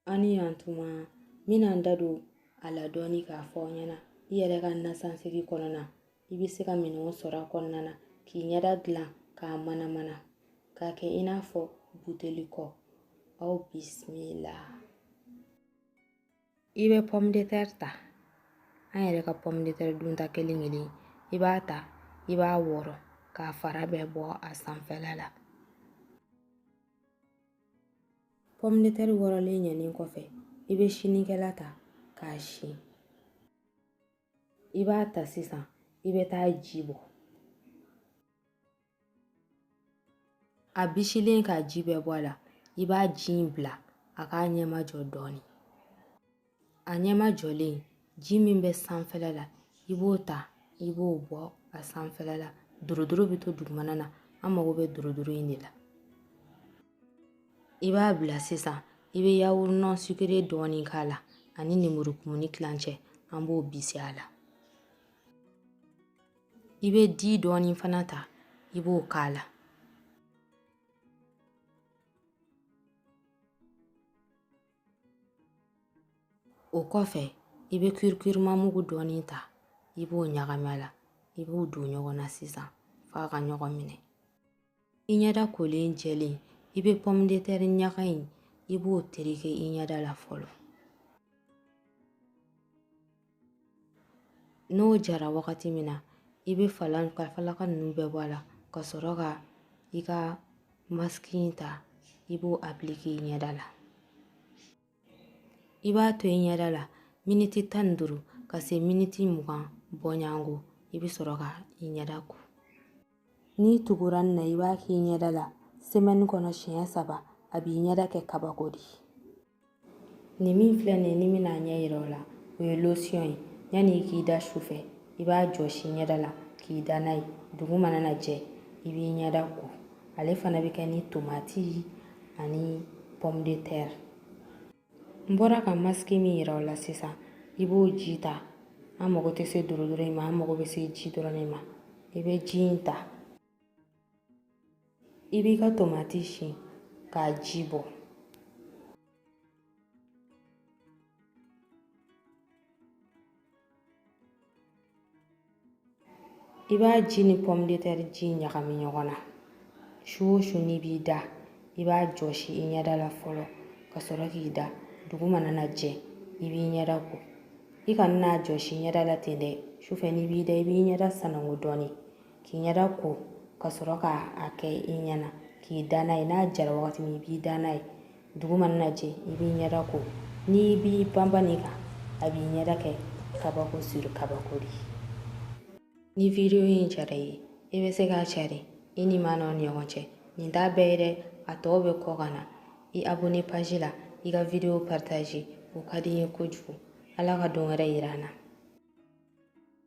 An ni yan tuma, n bɛna n da don a la dɔɔni k'a fɔ aw ɲɛna. I yɛrɛ ka nasansigi kɔnɔna, i bɛ se ka minɛnw sɔrɔ a kɔnɔna na k'i ɲɛda dilan k'a manamana k'a kɛ i n'a fɔ buteli kɔ. Aw bisimila. I bɛ pomme de terre ta, an yɛrɛ ka pomme de terre dunta kelen kelen, i b'a ta, i b'a wɔrɔ k'a fara bɛɛ bɔ a sanfɛla la. Pomme de terre wɔrɔlen ɲɛnen kɔfɛ, i bɛ sinikɛla ta k'a sin. I b'a ta sisan, i bɛ taa ji bɔ. A bisilen k'a ji bɛɛ bɔ a la, i b'a ji in bila a k'a ɲɛmajɔ dɔɔnin. A ɲɛmajɔlen, ji min bɛ sanfɛla la, i b'o ta, i b'o bɔ a sanfɛla la. Dorodoro bɛ to dugumana na, an mago bɛ dorodoro in de la. I b'a bila sisan, i bɛ yaourt non sucré dɔɔnin k'a la ani lemurukumuni tilancɛ, an b'o bisi a la. I bɛ di dɔɔnin fana ta, i b'o k'a la. O kɔfɛ, i bɛ curcuma mugu dɔɔnin ta, i b'o ɲagami a la, i b'o don ɲɔgɔn na sisan f'a ka ɲɔgɔn minɛ. I ɲɛda kolen jɛlen, i bɛ pomme de terre ɲaga in, i b'o tereke i ɲɛda la fɔlɔ. N'o jara wagati min na, i bɛ ka falaka ninnu bɛɛ bɔ a la ka sɔrɔ ka i ka masque in ta, i b'o appliquer i ɲɛda la. I b'a to i ɲɛda la miniti 15 ka se miniti 20 bɔɲɔgɔnko, i bɛ sɔrɔ ka i ɲɛda ko. N'i tugura nin na, i b'a k'i ɲɛda la semaine kɔnɔ siɲɛ 3, a b'i ɲɛda kɛ kabako de ye. Nin min filɛ nin ye, ni bɛna a ɲɛ yira o la, o ye lotion ye. Yanni i k'i da su fɛ, i b'a jɔsi ɲɛda la k'i da n'a ye. Dugu mana na jɛ, i b'i ɲɛda ko. Ale fana bɛ kɛ ni tomati ani pomme de terre. N bɔra ka masque min yira o la sisan, i b'o ji ta. An mago tɛ se dorodoro in ma, an mago bɛ se ji dɔrɔn de ma. I bɛ ji in ta, i b'i ka tomati sin k'a ji bɔ. I b'a ji ni pomme de terre ji ɲagami ɲɔgɔn na. Su o su n'i b'i da, i b'a jɔsi i ɲɛda la fɔlɔ ka sɔrɔ k'i da. Dugu mana na jɛ, i b'i ɲɛda ko. I kana n'a jɔsi ɲɛda la ten dɛ. Sufɛ n'i b'i da, i b'i ɲɛda sanango dɔɔnin k'i ɲɛda ko ka sɔrɔ k'a kɛ i ɲɛna k'i da n'a ye. N'a jara wagati min, i b'i da n'a ye. Dugu mana na jɛ, i b'i ɲɛda ko. N'i b'i banban nin kan, a b'i ɲɛda kɛ kabako sur kabako de ye. Ni video in diyara i ye, i bɛ se k'a cari i ni maa ni ɲɔgɔn cɛ. Nin t'a bɛɛ ye dɛ, a tɔw bɛ kɔ ka na. I abonné page la, i ka video partage, o ka di n ye kojugu. Ala ka don wɛrɛ yira an na.